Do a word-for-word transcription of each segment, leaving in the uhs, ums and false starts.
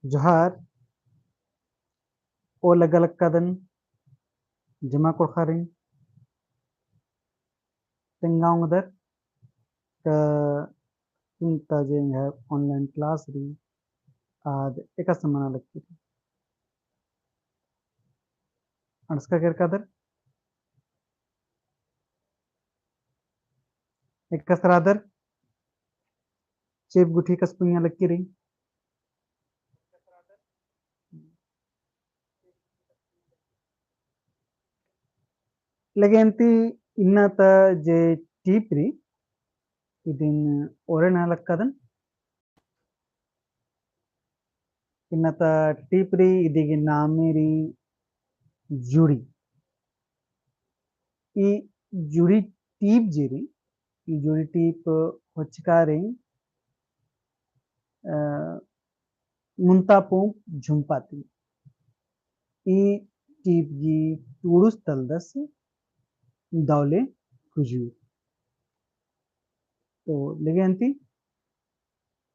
जोहार, ओ लग्गा लक्कादन, जमा कोड़खारिन, तेंगा ओंगदर, का चिंता जे एंग्है online class रई, आद एकासे मना लग्गी रई। अंड़सका केरकादर, एकासे रअदर, चेंप गुट्ठी एकासे पुंइया लग्गी रई। लेकिन ती इन्ना ता जे टीप रई, इदिन ओरे नना लक्कादन। इन्ना ता टीप रई, इदी गही नामे रई जुड़ी। ई जुड़ी टीप जे रई, ई जुड़ी टीप होचका रई, अ, मुन्ता पोंप झुम्पा ती। ई टीप गही टूड़ुस तलदस दौले कुजूर। तो लेगे अन्ती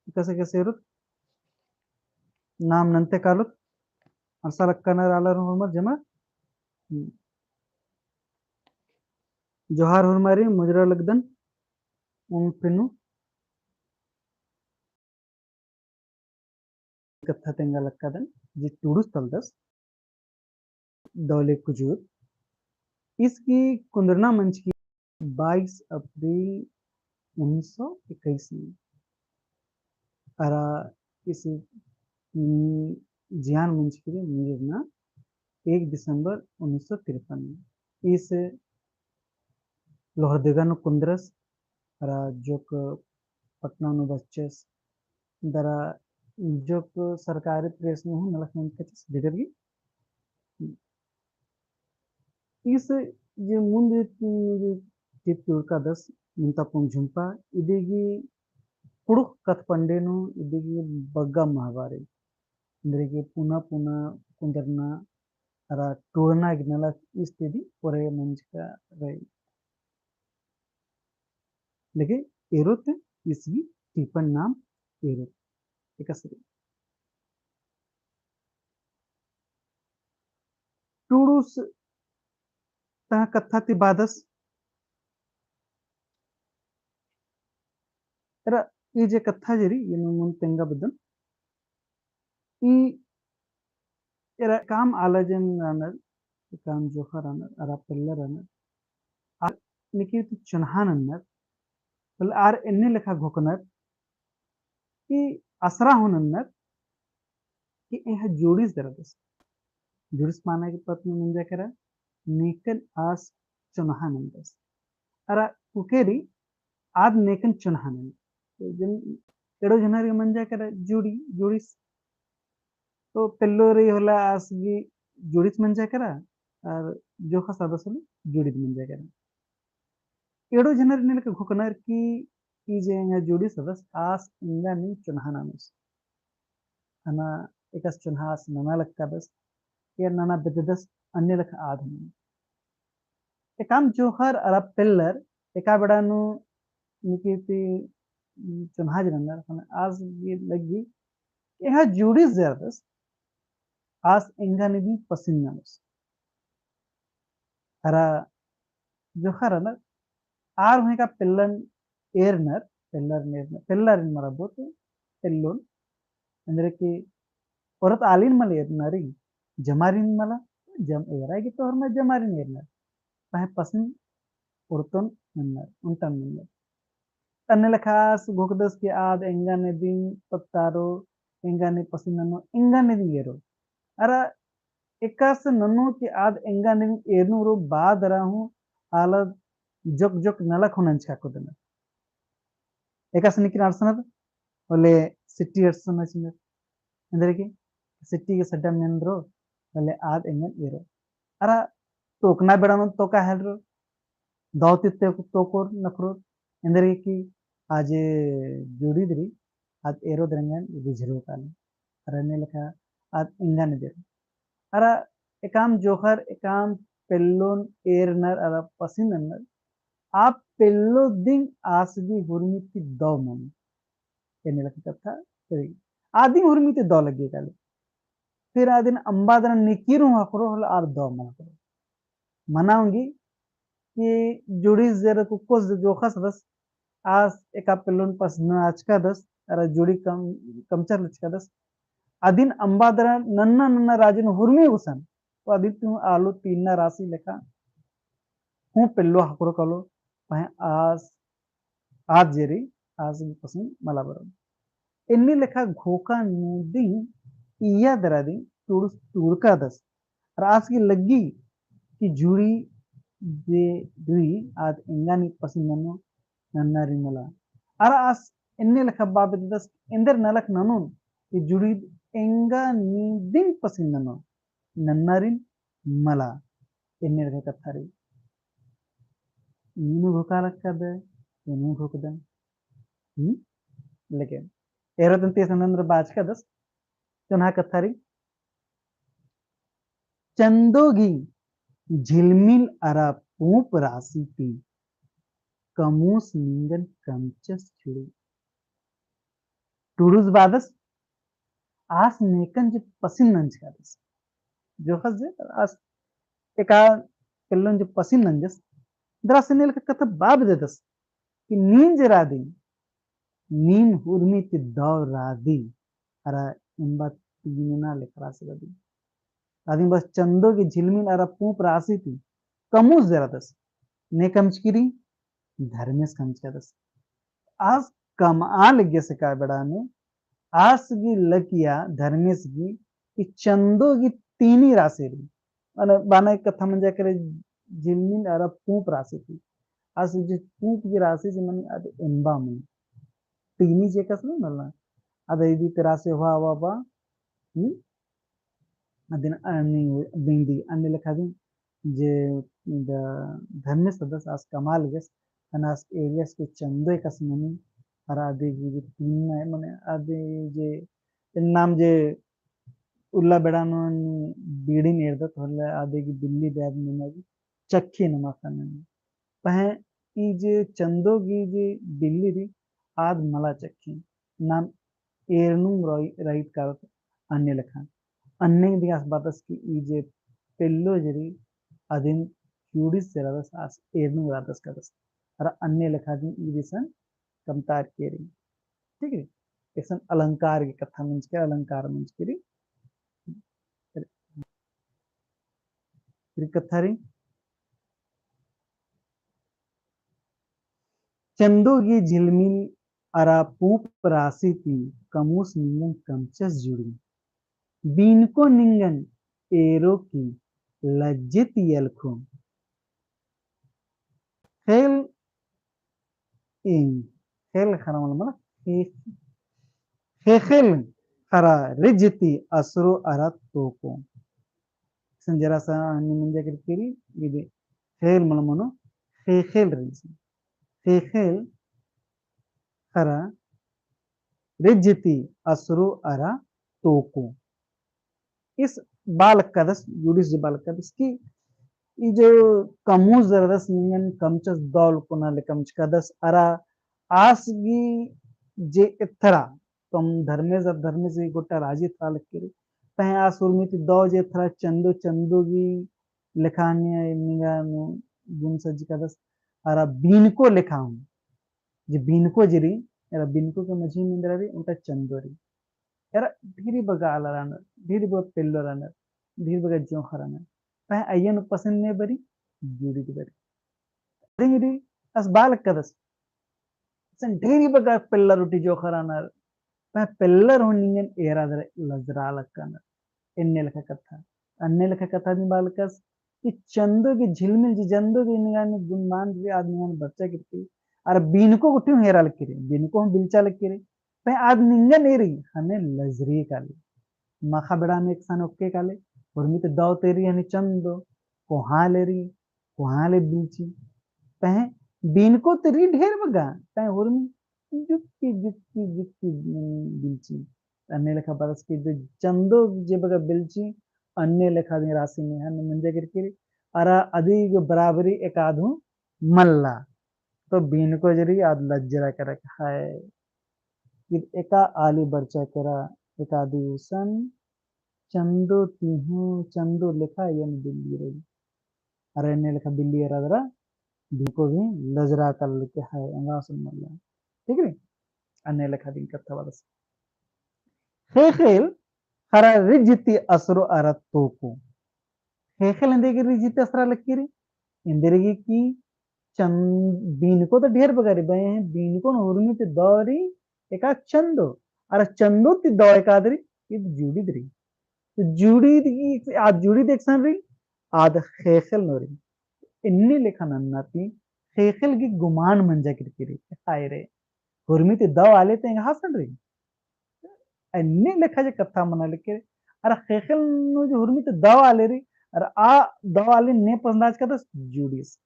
एकासे एकासे एरोत, नाम नन्ते कालोत, अंड़सा लक्कनर आलर होरमर जमा। हम्म। जोहार होरमारिन, मुजरा लगदन, ओन फिर नू कत्था तेंगा लक्कादन, जे टूड़ुस तलदस दौले कुजूर। ईस गही कुन्दरना मंजकी बाईस अप्रैल उन्नीस सौ इक्कीस नू। अरा ईस, हम्म, जियान मंजकी रई मुंजरना एक दिसंबर उन्नीस सौ तिरपन नू। ईस लोहरदगा नू कुन्दरस, अरा जोक पटना नू बच्चस, दरा जोक सरकारी press नू हूँ नलख नंजकस डीडर गही। ईस जे मुन्द जे टीप टूड़कादस मुन्ता पोंप झुम्पा, इदी गही कुँड़ुख़ कत्थपंडे नू इदी गही बग्गे महबा रई। एन्देरगे पुना पुना कुन्दरना अरा टूड़ना गे नलख ईस ती इदी ओरे मंजका रई। लेकिन एरोत ईस गही टीपन नाम एरोत। एकासे रई। टूड़ुस तंग्है कत्था ती बअदस। एरा ई जे कत्था जे रई, एन मुन्द तेंगा बअदन। ई एरा एकअम आलर जे रअनर, एकअम जोंख़र रअनर, अरा पेल्लर रअनर। आर नीकी ती चोन्हा नन्नर, बल्ले आर एन्ने लेखा घोखनर, ई असरा हूँ नन्नर, कि एंग्है जुड़िस दरा दस। जुड़िस माने कि पत्त नू मंजा केरा, नेकन आस चोन्हा नन्दस। अरा कुक्कोय रई आद नेकन चोन्हा नन्दस। तो जन एड़ो झनर गे मंजा केरा जुड़ी, जुड़िस। तो पेल्लो रई होले आस गही जुड़िस मंजा केरा, अरा जोंख़स आदस होले जुड़िद मंजा केरा। एड़ो झनर एन्ने लेखा घोखनर कि ई जे एंग्है जुड़िस रअदस आस एंगा नीम चोन्हा ननोस। अन्ना एकासे चोन्हा आस नना लक्कादस, या नना बेद्ददस अन्ने लेखा आद हूँ ननोस। एकअम जोंख़र अरा पेल्लर एका बेड़ा नू नीकी ती चोन्हा जे रअनर, ख़ने आस गे लग्गी कि एंग्है जुड़िस जे रअदस आस एंगा नीम पसिन ननोस। अरा जोंख़र रअनर आर हूँ एका पेल्लन एरनर, पेल्लरिन एरनर, पेल्लरिन मला बोत पेल्लोन। एन्देरगे कि औरत आलिन मला एरनर, जमारिन मला, जम एरा गे तो होरमा जमारिन एरनर। पहें पसिन औरतोन नन्नर, ओन्टन नन्नर। अन्ने लेखा आस घोखदस कि आद एंगा नीम पत्तारो, एंगा नीम पसिन ननो, एंगा नीम एरो। अरा एकासे ननो कि आद एंगा नीम एरनुरो बाद रअदस हूँ आलर जोक जोक नलख हूँ नंजका कुदनर। एकासे नीकिन अंड़सनर होले सिट्टी अंड़सना चिनर। एन्देरगे कि सिट्टी गे सड्डा मेनरो होले आद एंगन एरो। अरा तोकना बेड़ा नू तोका हेलरो। दौ ती तोकोर नखरोर। एन्देरगे कि आ जे जुड़िद रई आद एरोद एंगन रिझरो काली। अरा एन्ने लेखा आद एंगा नीम एरो। अरा एकअम जोंख़र, एकअम पेल्लोन एरनर अरा पसिन नन्नर। आ पेल्लो दिम आस गही हुरमी ती दौ मनी। एन्ने लेखा कत्था रई। आ दिम हुरमी ती दौ लग्गी काली। फिर अदिन अम्बा दरा निकिरू हखरो होले आर दव मना करो। मना ओंगी कि जुड़िस जेरा कुक्कोस जोखस दस, आस एका पेल्लोन पसिन नंजका दस, अरा जुड़ी कम, कमचर लचका दस। अदिन अम्बा दरा नन्ना नन्ना राजुन हुरमी गुसन, तो अदिन तिम आलू तीना रासी लेखा हूँ पेल्लो हखरो कालो, पहें आस आद जेरी आस गे पसिन मला बरओ। एन्ने लेखा घोखा नू दिम इया दरा दिम टुड़ुस टुड़का दस। अरा आस गे लग्गी कि जुड़ी जे रई आद एंगा नीन पसिन ननो, नन्ना रई मला। अरा आस एन्ने लेखा बआ बेद्ददस एन्देर नलख ननोन कि जुड़ी एंगा नीन दिम पसिन ननो, नन्ना रई मला। एन्ने लेखा कत्था रई। नीन घोखा लक्कदय, एन हूँ घोखदन। हम्म? लेकिन एरा तंती संदर्भ बाचका दस, चोन्हा कत्था रई। चंदो गही झिलमिल अरा पूंप रासी ती कमूस निंगन कमचस जुड़ी। टुड़ुस बअदस, आस नेकन जे पसिन नंजकादस। जोखस जे आस एका पेल्लोन जे पसिन नंजस, दरा से एन्ने लेखा कत्था बआ बेद्ददस कि नीन जे रअदी, नीन हुरमी ती दव रअदी, अरा एम्बा तीना लेखा रासी रअदी। अदिन बस चंदो गही झिलमिल अरा पूंप रासी ती कमूस जे रअदस, ने कमचकी रई, धर्मेस कमचकादस। आस कमआ लग्गिया से का बेड़ा में, आस गही लकिया धर्मेस गही कि चंदो गही तीनी रासी रई। माने बअना कत्था मंजा केरे झिलमिल अरा पूंप रासी ती। आस जे पूंप गही रासी जे मनी अद एम्बा मनी। तीनी जे कस ना मलना। अद इदी तेरा से हुआ हुआ बा, हम्म? अदिन अन्ने बिंदी, अन्ने लेखा दिम जे द-, धर्मेस दस आस कमआ लगियस, तन आस एरियस के चंदो एकासे मनी, अरा अदी गही तीना, माने अदी जे एन्नेम जे उल्ला बेड़ा नू बीड़ी एरदत होले अदी गही बिल्ली दे अद नीन अदी चक्खी नमा ख़ने। पहें ई जे चंदो गही जे बिल्ली रई आद मला चक्खी। नाम एरनुम रई-, रईत कारत अन्ने लेखा। अन्ने दिम आस बअदस कि ई जे पेल्लो जे रई अदिन टुड़िस जे रअदस आस एरनुम रअदस कादस। अरा अन्ने लेखा दिम ई दिसन कमतार केरी। ठीक है? एकसन अलंकार गही कत्था मंजकी, अलंकार मंजकी रई। फिर कत्था रई। चंदो गही झिलमिल अरा पूंप रासी ती कमूस निंगन कमचस जुड़ी। बीनको निंगन एरो की लज्जे ती अलखो। ख़ेल एन, ख़ेल ख़रा मल, मल, ख़े-, ख़ेख़ेल ख़रा रिज्ज ती असरो अरा तोको। एकसन जरा सा हनी मंजा केरकी रई, इदे ख़ेल मल मनो, ख़ेख़ेल रिज्ज। ख़ेख़ेल ख़रा रिज्ज ती असरो अरा तोको। इस बालकदस, जुड़िस जे बालकदस कि ई जो कमूस जे रअदस निंगन कमचस दव अलखो ना ले कमचकादस अरा आस गही जे एथरा, कम धर्मेस अरा धर्मेस गही गोट्टा राजी एथरा लगी रई। पहें आस उर्मी ती दव जे एथरा चंदो, चंदो गही लेखा निंगा नू गुन सज्जकादस अरा बीनको लेखा हूँ। जे बीनको जे रई, एरा बीनको के मझी में एन्दरा रई, ओन्टा चंदो रई। एरा ढेरी बग्गे आलर रअनर, ढेरी बग्गे पेल्लो रअनर, ढेरी बग्गे जोंख़ रअनर। पहें अइय्या नू पसंद ने बरई, जुड़ी ती बरई। ढेरी आस बालकदस। एकसन ढेरी बग्गे पेल्लर उठी जोंख़ रअनर। पहें पेल्लर हूँ निंगन एरा दरा लजरा लक्कनर। एन्ने लेखा कत्था। अन्ने लेखा कत्था दिम बालकस कि चंदो गही झिलमिल जे चंदो गही निंगन गुनमान जे आद निंगन बरचा केरकी रई। अरा बीनको गुट्ठी हूँ एरा लगी रई, बीनको हूँ बिलचा लगी रई। पहें आद निंगन एरी, ख़ने लजरी काली। माख़ा बेड़ा में एकसन ओक्के काले, उर्मी ती दव ती एरी ख़ने चंदो, कोहाँ ले एरी, कोहाँ ले बिलची। पहें बीनको ती रई ढेर बग्गे, पहें उर्मी जुक्की, जुक्की, जुक्की, उम, बिलची। अन्ने लेखा बरस की जे चंदो जे बग्गे बिलची, अन्ने लेखा दिम रासी निंगन मंजा केरकी रई। अरा अदी गही बराबरी एकाद हूँ मल्ला। तो बीनको जे रई आद लज्जरा केरा कि हाय। ईद एका आली बरचा केरा, एकादी गुसन चंदो ती हूँ, चंदो लेखा एन बिल्ली रई। अरा एन्ने लेखा बिल्ली एरा दरा, बिनको भी लजरा काला लगे है, एंगा सुन मल्ला। ठीक रई? अन्ने लेखा दिम कत्था बअदस। ख़ेख़ेल ख़रा रिझ ती असरो अरा तोको। ख़ेख़ेल एन्देरगे रिझ ती असरा लगी रई? एन्देरगे कि चन-, बिनको तो ढेर बग्गे रई, बअदन बिनकोन हुरमी ती दौ रई, एका चंदो, अरा चंदो ती दौ एकाद रई, ईद जुड़ीद रई। तो जुड़ीद, आद जुड़ीद एकसन रई, आद ख़ेख़ेल नू रई। एन्ने लेखा नन्ना ती ख़ेख़ेल गही गुमान मंजा केरकी रई, हाय रे, हुरमी ती दौ आले तो एंग्है असन रई। एन्ने लेखा जे कत्था मना लगी रई, अरा ख़ेख़ेल नू जे हुरमी ती दौ आले रई, अरा आ दौ आले ने पसंदाचकादस जुड़ीस,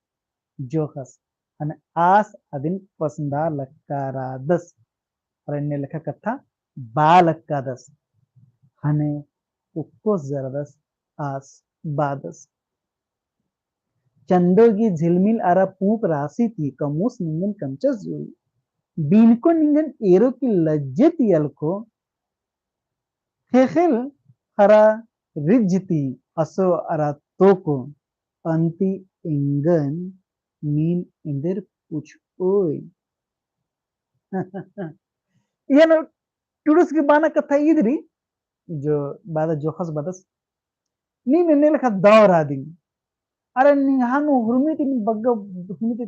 जोख़स, ख़ने आस अदिन पसंदा लक्कादस। अरा एन्ने लेखा कत्था बआ लक्कादस। ख़ने उक्कोस जरादस आस बअदस। चंदो गही झिलमिल अरा पूंप रासी ती कमोस निंगन कमचस जुड़ी। बिनको निंगन एरो की लज्जे ती अलखो। ख़ेख़ेल ख़रा रिझ ती असरो अरा तोको। अन्ती एंगन नीन एन्देर पुछओय। इयन टुड़ुस गही बअना कत्था ईद रई, जो बअदस जोख़स बअदस। नीन एन्ने लेखा दौ रअदिन। अरा निंग्है नू हुरमी ती बग्गे, हुरमी ती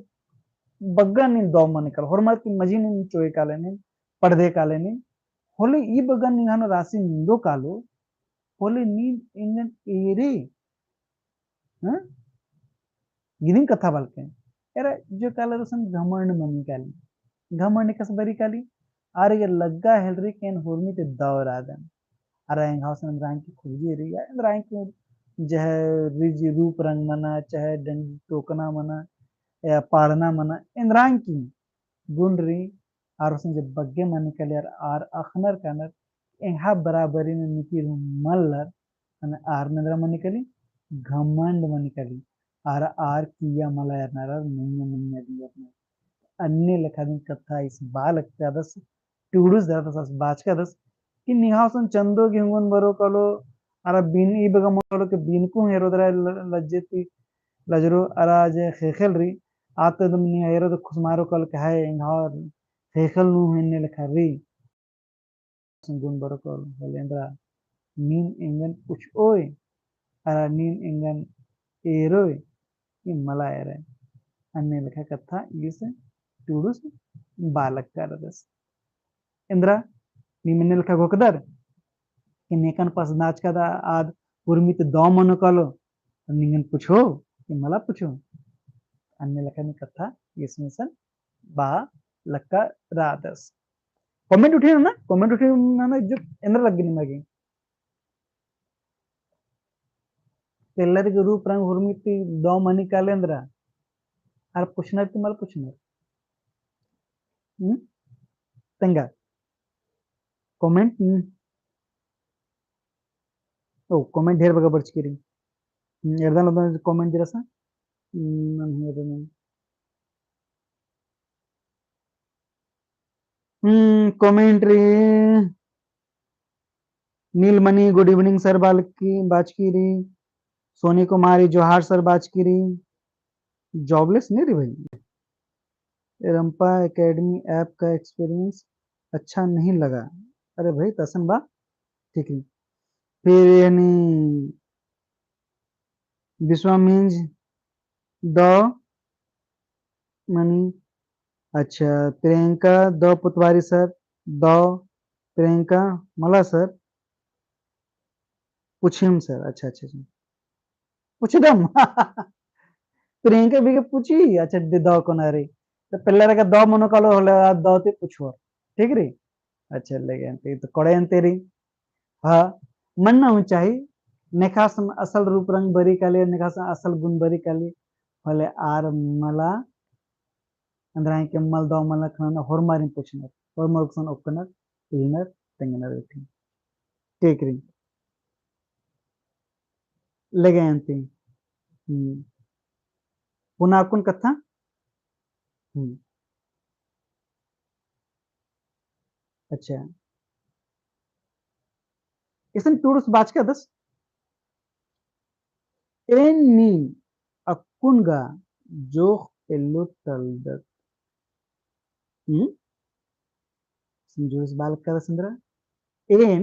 बग्गे नीन दौ मनी कालो, होरमर की मझी नीन चोय काले नीन, पढ़दे काले नीन। होले ई बग्गे निंग्है नू रासी निंदो कालो, होले नीन एंगन एरे। हाँ? इदिन कत्था बलके। एरा जो कालर गुसन घमंड मनी काली। घमंड एकासे बरी काली। आर गे लग्गा हेलरी कि एन हुरमी ती दौ रअदन। अरा एंग्है गुसन एन्दरा की खुर्जी रई, या एन्दरा की चाहे रिझ रूप रंग मना, चाहे डंडी टोकना मना, या पाड़ना मना, एन्दरा की गुण रई, आर गुसन जे बग्गे मनी काली, आर, आर अख़नर कानर, एंग्है बराबरी नू नीकिर हूँ मल्लर, ख़ने आर एन्दरा मनी काली, घमंड मनी काली, आर, आर किय्या मला एरनर, आर मइय्याँ मइय्याँ दिम एरनर। अन्ने लेखा दिम कत्था ईस बआ लक्कादस, टुड़ुस जरादस आस बाचकादस, कि निंग्है गुसन चंदो गही गुन बरओ कालो, अरा बिन ई बग्गे मनो कालो कि बिनको हूँ एरो दरा ल-, लज्जे ती लजरो, अरा जे ख़ेख़ेल रई, आद तो एकदम निंग्है एरो तो खुसमारो कालो कि हाय एंग्है ख़ेख़ेल नू हूँ एन्ने लेखा रई। गुन बरओ कालो, होले एन्दरा, नीन एंगन पुछओय, अरा नीन एंगन एरोय, ई मला एरे। अन्ने लेखा कत्था ईस टुड़ुस बआ लक्कादस। एन्दरा, नीम एन्ने लेखा घोखदर, कि नेकन पसंदाचकादस आद हुरमी ती दौ मनो कालो, निंगन पुछओ, कि मला पुछओ। अन्ने लेखा नीम कत्था ईस गुसन बआ लक्कादस। Comment उठिया ना, comment उठिया ना, जो एन्दरा लग्गी निमा गे। पेल्लर गही रूप रंग हुरमी ती दौ मनी काली एन्दरा। आर पुछनर कि मल पुछनर? हम्म? तेंगा। Comment, हम्म। ओ, comment ढेर बग्गे बरचकी रई। हम्म, एरदन लोदन comment जरा सा। हम्म, नन्ही एरदन। हम्म, comment रई। नीलमणि, good evening sir, बालकी, बाचकी रई। सोनी कुमारी, जोहार sir, बाचकी रई। Jobless नहीं रई भाई। रंपा Academy app का experience अच्छा नहीं लगा। अरे भाई, तसन बा, ठीक रई। फिर यानी विश्वामिंज दौ मनी, अच्छा, प्रियंका दौ पुतवारी sir, दौ प्रियंका मला sir, पुछिम sir, अच्छा, अच्छा, अच्छा। पुछदम। प्रियंका भी के पूछी, अच्छा, दे दौ कोना रई। तो पेल्लर गा दौ मनो कालो होले, आ दौ ती पुछुआ। ठीक रई? अच्छा, लगे अन्ती, तो कोड़े अन्ती रई। हाँ, मन्ना हूँ चाही, नेखासन असल रूप रंग बरी काली, नेखासन असल गुण बरी काली, होले आर मला, एन्दरा के मल दौ मल ख़ने होरमारिन पुछनर, होरमार गुसन ओक्कनर, इलनर, तेंगनर बेटी। ठीक रई। लगे अन्ती। हम्म। पुना अक्कुन कत्था? हम्म। अच्छा। इसन टूड़ुस बाचकादस, एन नीन अक्कुन गा जोंख़ पेल्लो तलदत। हम्म? इसन टूड़ुस बालकादस एन्दरा, एन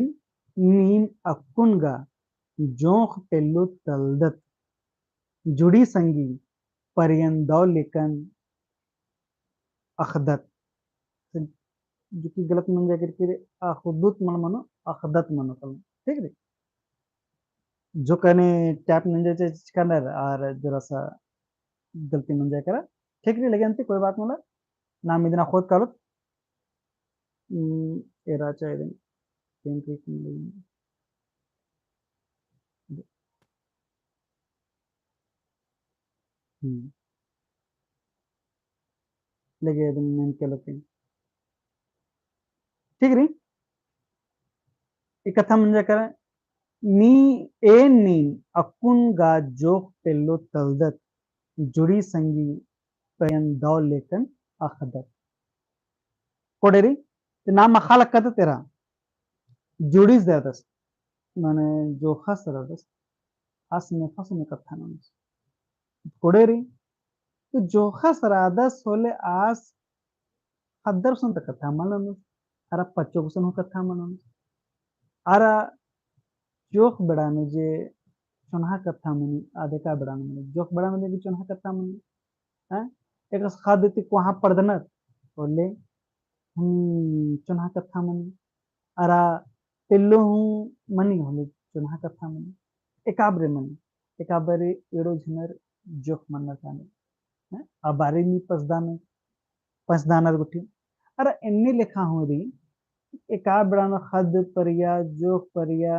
नीन अक्कुन गा जोंख़ पेल्लो तलदत। जुड़ी संगी परियन दौ लेकन अख़दत। जो कि गलत मंजा केरकी रई, अख़दुत मल मनो, अख़दत मनो कल। ठीक रई? जो कने type नंजा चे चिचकानर आर जरा सा गलती मंजा केरा। ठीक रई, लगे अन्ती कोई बात मला। नाम इदना ख़ोद कालोत। हम्म, एरा चा इदन। पेन ठीक नहीं। हम्म। लगे इदन मेन केलोत। ठीक रई? ई कत्था मंजा केरा, नी, एन नीन अक्कुन गा जोंख़ पेल्लो तलदत, जुड़ी संगी परियन दौ लेकन अख़दत। कोड़े रई, ते नाम अख़ा लक्कादत एरा। जुड़ीस रअदस, माने जोंख़स रअदस, आस नेफस ने कत्था ननोस। कोड़े रई, तो जोंख़स रअदस होले आस ख़द्दर गुसन ता कत्था मल ननोस, अरा पच्चो गुसन हूँ कत्था मल ननोस। अरा जोंख़ बेड़ा नू जे चोन्हा कत्था मनी, आद एका बेड़ा नू मनी, जोंख़ बेड़ा नू जे चोन्हा कत्था मनी, हैं? एकस ख़द्द ती कोहाँ पड़दनर, होले, हम्म, चोन्हा कत्था मनी। अरा पेल्लो हूँ मनी होले चोन्हा कत्था मनी। एकाबरे मनी, एकाबरे एड़ो झनर जोंख़ मन्नर कानर। हैं? आ बारी नी पसदानर, पसदानर गुट्ठी। अरा एन्ने लेखा हूँ रई, एका बेड़ा नू ख़द्द परिया, जोंख़ परिया,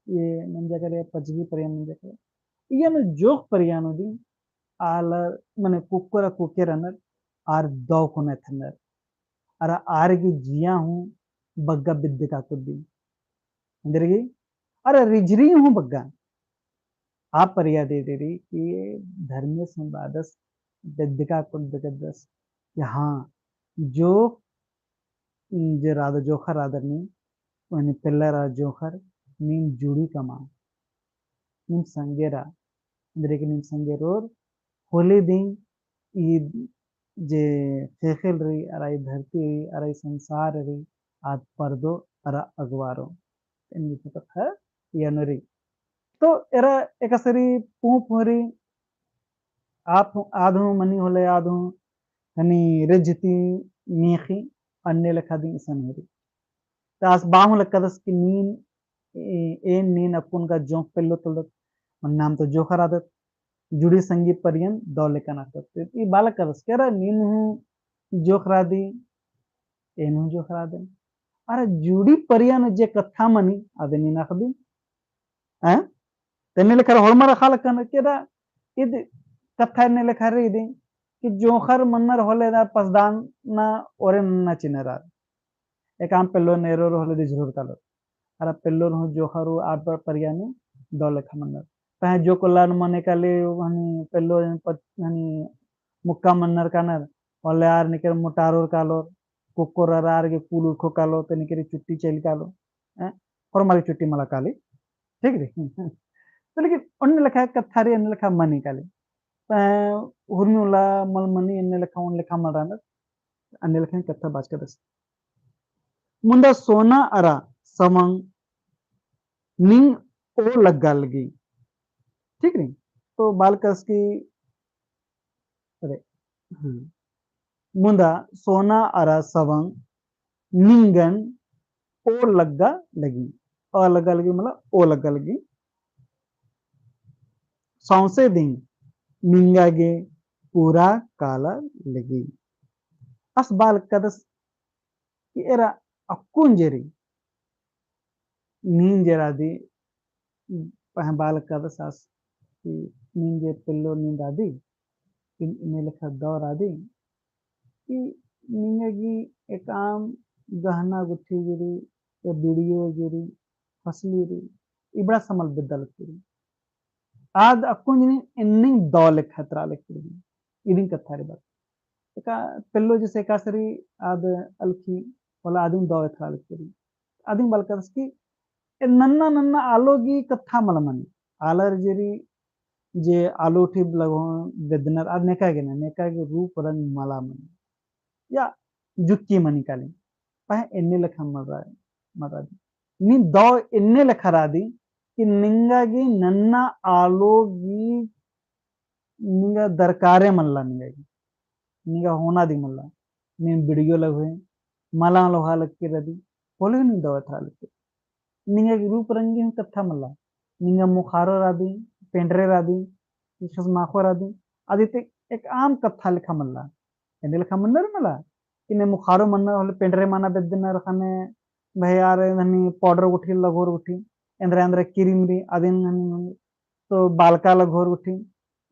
ये मंजा केरा, पचगी परिया मंजा केरा। इया नू जोंख़ परिया नू दिम आलर, मने कुक्कोर कुक्कोर रअनर, आर दौ कोने थनर। अरा आर गे जिया हूँ बग्गा बेद्दका कुद्दी। एन्देरगे, अरा रिझरी हूँ बग्गा। आ परिया दे देरी कि धर्मेस हूँ बादस बेद्दका कुद्दकादस। कि हाँ, जो, जे रअदर जोंख़र रअदर नीम, ओनी पेल्लर अरा जोंख़र नीम जुड़ी कमआ। नीम संगे रआ। एन्देरगे नीम संगे रओर, होले दिम ई जे ख़ेख़ेल रई, अरा ई धरती रई, अरा ई संसार रई, आद परदो अरा अगवारो। एन्ने कत्था इया नू रई। तो एरा एकासे रई पूँप हूँ रई, आप हूँ, आद हूँ मनी होले आद हूँ, हनी रिझती मेख़ी, अन्ने लेखा दिम इसन हूँ रई। तो आस बआ हूँ लक्कादस कि नीन, ए-, एन नीन अक्कुन गा जोंख़ पेल्लो तलदत, मने नाम तो जोंख़र रअदत, जुड़ी संगी परियन दौ लेकन अख़दत। ई बआ लक्कादस कि अरा नीन हूँ जोंख़र रअदी, एन हूँ जोंख़र रअदन। अरा जुड़ी परियन जे कत्था मनी, आद नीन अख़दी। हैं? तो एन्ने लेखा होरमर अख़ा लक्कन कि एरा ईद कत्था एन्ने लेखा रई दिम कि जोंख़र मन्नर होले दा पसदान ना ओरे नन्ना चिन्हर रअर। एकाम पेल्लोन एरोर होले दिम झुरुर कालोर। अरा पेल्लोन हूँ जोंख़र हूँ आद परिया नू दौ लेखा मन्नर। पहें जोंख़ कोल्लान मने काली हनी पेल्लो पत-, हनी मुक्का मन्नर कानर, होले आर निकर मोटारोर कालोर, कुक्कोर अरा आर गे कुल उरखो कालो, ते निकर चुट्टी चइल कालो, हैं? होरमर गे चुट्टी मला काली, ठीक रई? तो लेकिन ओन्ने लेखा कत्था रई, ओन्ने लेखा मनी काली। पहें हुरमी उल्ला मल मनी, एन्ने लेखा ओन्ने लेखा मल रअनर, अन्ने लेखा कत्था बाचकादस। मुन्दा सोना अरा सवंग निंग ओ लग्गा लगी। ठीक रई? तो बआ लक्कदस कि, अरे, हाँ। मुन्दा सोना अरा सवंग निंगन ओ लग्गा लगी। ओ लग्गा लगी मतलब ओ लग्गा लगी। सौंसे दिम निंगा गे पूरा काला लगी। आस बआ लक्कदस कि एरा अक्कुन जे रई, नीन जे रअदी, पहें बआ लक्कदस आस कि नीन जे पेल्लो नीन रअदी, इन-, एन्ने लेखा दौ रअदी, कि निंगा गे एकाम गहना गुट्ठी गे रई, या बीड़ियो गे रई, फसली रई, इबड़ा सा मल बेद्दा लगी रई। आद अक्कुन जनी एन्निम दौ लेखा एथरा लगी रई। इदिन कत्था रई बआ। एका पेल्लो जैसे एकासे रई आद अलखी, होले आदिम दौ एथरा लगी रई। आदिम बआ लक्कदस कि नन्ना नन्ना आलो गही कत्था मला मनी। आलर जे रई, जे आलो उठी लगो बेद्दनर, आद नेका गे ना, नेका गे रूप रंग मला मनी। या जुक्की मनी काली। पहें एन्ने लेखा मल रअदी। नीन दव एन्ने लेखा रअदी कि निंगा गे नन्ना आलो गही निंगा दरकारे मल्ला निंगा गे। निंगा होना दी मल्ला। नीन बिड़ियो लगोय, मला लोहा लक्की रअदी, होले नीन दव एथरा लक्की। निंगा गे रूप रंगी हूँ कत्था मल्ला। निंगा मुखारो रअदी, पेंडरे रअदी, इखस माखो रअदी, अदी ते एक आम कत्था लेखा मल्ला। एन्ने लेखा मन्नर मला। कि ने मुखारो मन्नर होले पेंडरे मना बेद्दनर ख़ने भैया रे धनी पाउडर गुट्ठी लगोर गुट्ठी, एन्द्रा एन्द्रा किरिम रई, अदिन धनी तो बालका लगोर गुट्ठी,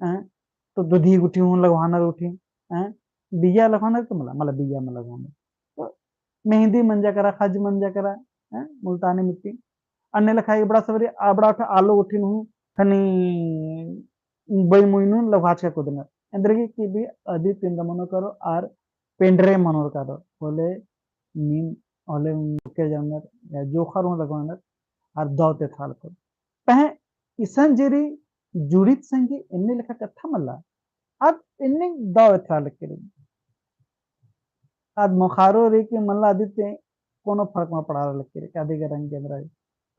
हैं? तो दुधी गुट्ठी हूँ लगवानर गुट्ठी, हैं? बिया लगवानर तो मला, मला बिया मल लगवानर। तो मेहंदी मंजा केरा, ख़ज्ज मंजा केरा, हैं? मुल्तानी मिट्टी। अन्ने लेखा इबड़ा सबरी, अबड़ा उठा आलो गुट्ठी हूँ, खनी बई मुइनुन लगवाचका कुदनर। एन्द्रगे कि भी अदी तिंदा मनो करो आर पेंडरे मनोर करो। होले नीन, होले उनके जानर, या जोखर हूँ लगवानर, आर दव ते थाल करो। पहें इसन जे रई जुड़ित संगी एन्ने लेखा कत्था मल्ला। आद एन्ने दव एथरा लक्की रई। आद मोखारो रई कि मल्ला अदी ते कोनो फर्क मा पड़ारा लक्की रई, अदी गे रंग एन्द्रा रई।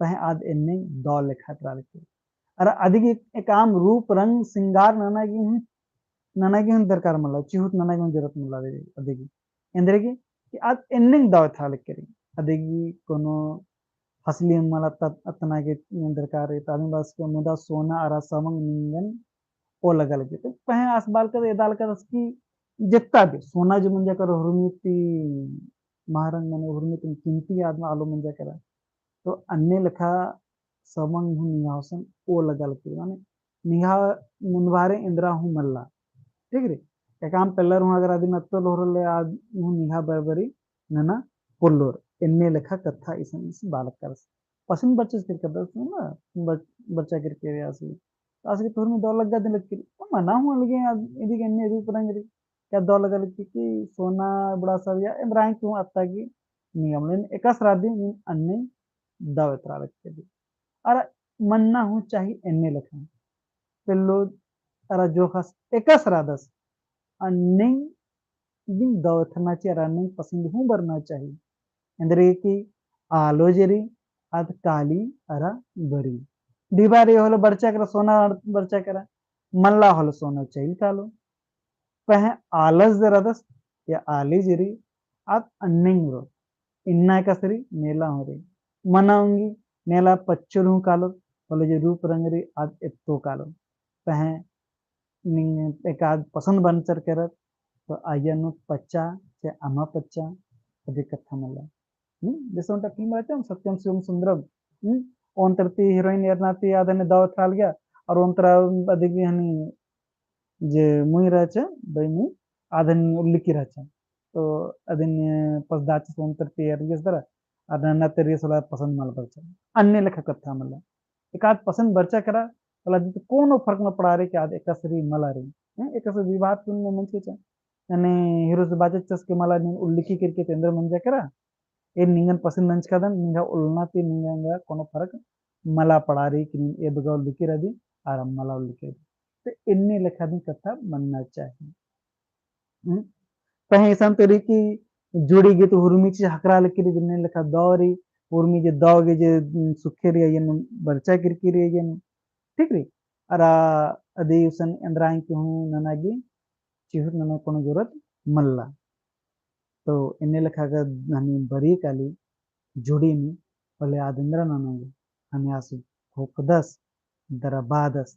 पहें आद एन्ने दव लेखा एथरा लक्की रई। अरा अदी गे एक आम रूप रंग सिंगार नना गे हूँ, नना गे हूँ दरकार मल्ला, चिहुट नना गे हूँ जरूरत मल्ला अदी गे। एन्द्रगे कि आद एन्ने दव एथरा लक्की रई। अदी गे कोनो फसली मला तत-, अतना गे दरकार रई, तादिन बस के मुदा सोना अरा समंग निंगन ओ लगा लगी। तो पहें आस बालकत, एदा लगदस कि जेत्ता भी सोना जो मंजा केरा हुरमी ती महरंग मने हुरमी ती कीमती आद आलो मंजा केरा। तो अन्ने लेखा समंग हूँ निंग्है होसन ओ लगा लगी। माने निंग्है मुन्दभारे एन्द्रा हूँ मल्ला। ठीक रई? एकाम पेल्लर हूँ अगर अदिन अत्तो लोहरले आद हूँ निंग्है बरबरी नना पोल्लोर। एन्ने लेखा कत्था इसन इस बालक करस। पसंद बच्चस किरकदस ना, बच-, बच्चा किरके आसी। आसी तो हुरमी दव लग्गा दिन लक्की रई। तो मना हूँ अलगे आद, इदी गे एन्ने रूप रंग रई। क्या दव लगा लक्की कि सोना बुड़ा सब या एन्द्रा हूँ अत्ता गे निंगा मल्ला। एकासे रअदी नीन अन्ने दव एथरा लक्की रई। अरा मन्ना हूँ चाही एन्ने लेखा। पेल्लो अरा जोखस एकासे रअदस। अन्ने दिम दव एथरना चाही अरा अन्ने पसंद हूँ बरना चाही। एन्द्रगे कि आलो जे रई आद काली अरा बरी। डिबा रई होले बरचा केरा, सोना बरचा केरा, मल्ला होले सोना चइल कालो। पहें आलस जे रअदस या आली जे रई आद अन्ने रओ। इन्ना एकासे रई, नेला हूँ रई। मना ओंगी, नेला पच्चो हूँ कालो, होले जे रूप रंग रई आद एत्तो कालो। पहें निंग एकाद पसंद बरचर केरर, तो अइय्या नू पच्चा, चे अमा पच्चा, अदी कत्था मल्ला। हम्म? जैसे ओन्टा फिल्म रहचा ना, सत्यम शिवम सुंदरम। हम्म? ओन्तर ती हीरोइन एरना ती आद हनी दव एथरा लगिया, और ओन्तर अदी भी हनी जे मुई रहचा, बई मुई, आद हनी उल्लिकी रहचा। तो अदिन पसदाचस ओन्तर ती एरगेस दरा, आद नन्ना ती एरगेस होले पसंद मल बरचा। अन्ने लेखा कत्था मल्ला। एकाद पसंद बरचा केरा, होले अदी ती कोनो फर्क न पड़ा रई कि आद एकासे रई मला रई। हैं? एकासे विवाद कुन में मंजकी चा। यानी हीरोस बाचस के मला नीन उल्लिकी किरके तो एन्द्रा मंजा केरा। एन निंगन पसंद नंजकादन, निंगा उल्लना ती निंगा एन्द्रा कोनो फर्क मला पड़ा रई कि नीन एबगा उल्लिकी रअदी, अरा मला उल्लिकी रअदी। तो एन्ने लेखा दिम कत्था मन्ना चाही। हम्म? पहें इसन तो रई कि जुड़ी गे तो हुरमी चीज हकरा लगी रई, जेन्ने लेखा दव रई, हुरमी जे दव गे जे, उम, सुखे रई, अइय्या नू बरचा किरकी रई, अइय्या नू, ठीक रई? अरा अदी उसन एन्द्रा हूँ नना गे, चिहुट नना कोनो जरूरत मल्ला। तो एन्ने लेखा गा हनी बरी काली जुड़ी नी, होले आद एन्द्रा नना गे, हनी आस घोखदस, दरबादस,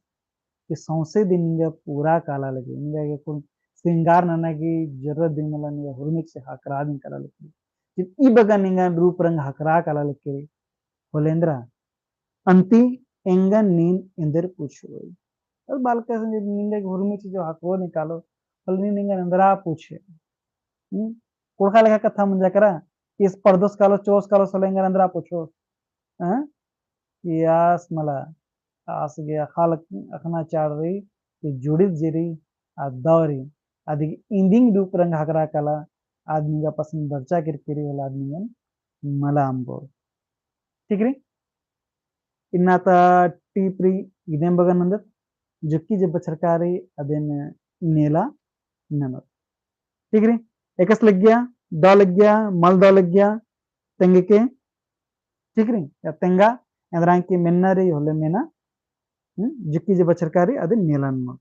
कि सौंसे दिन निंगा पूरा काला लगी, निंगा गे कुन सिंगार नना गे जरूरत दिम मल्ला, निंगा हुरमी चीज हकरा दिम काला लगी। जब ई बगा निंगा रूप रंग हकरा काला लगी, होले एन्द्रा, अन्ती एंगन नीन एन्देर पूछोय। और बालकस निंगा गे हुरमी चीज हकरो निकालो, होले नीन एंगन एन्द्रा पूछे। हम्म? कुँड़ुख़ा लेखा कत्था मंजा केरा, इस परदोस कालो, चोस कालो, होले एंगन एन्द्रा पूछो। हाँ? कि आस मला, आस गे अख़ा लग-, अख़ना चाड़ रई, कि जुड़ित जे रई, आ दव रई, अदी गे इन्दिंग रूप रंग हकरा काला, आद निंगा पसंद बरचा किरकी रई, होले आद निंगन मला अम्बो। ठीक रई? इन्ना ता टीप रई इदिम बग्गे नन्दत, जुक्की जे बछरका रई अदिन नेला ननोत। ठीक रई, एकासे लग्गिया, द लग्गिया, मल द लग्गिया, तेंगके, ठीक रई, या तेंगा, एन्दरा की मेन्ना रई होले मेना, हम्म, जुक्की जे बछरका रई अदिन नेला ननोत।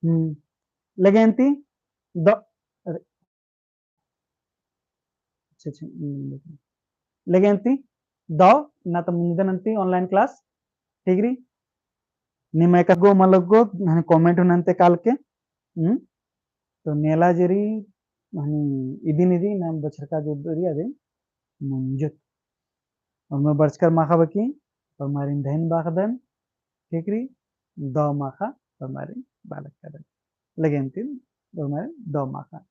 हम्म। लगे अन्ती द, अरे। अच्छा, अच्छा, हम्म, लगे अन्ती द, इन्ना ता मुंजदन अन्ती online class, ठीक रई? निमा एका गो मल गो, हने comment हूँ नन्ते कालके, हम्म? तो नेला जे रई, हने इदिन इदी, इन्ना बछरका जो रई अदिन मुंजुत। और मैं बरचकर माखा बकी, और मारिन धइन बाखदन, ठीक रई, द माखा, और मारिन बालक कदन। लगे अन्ती, और मारिन द माखा।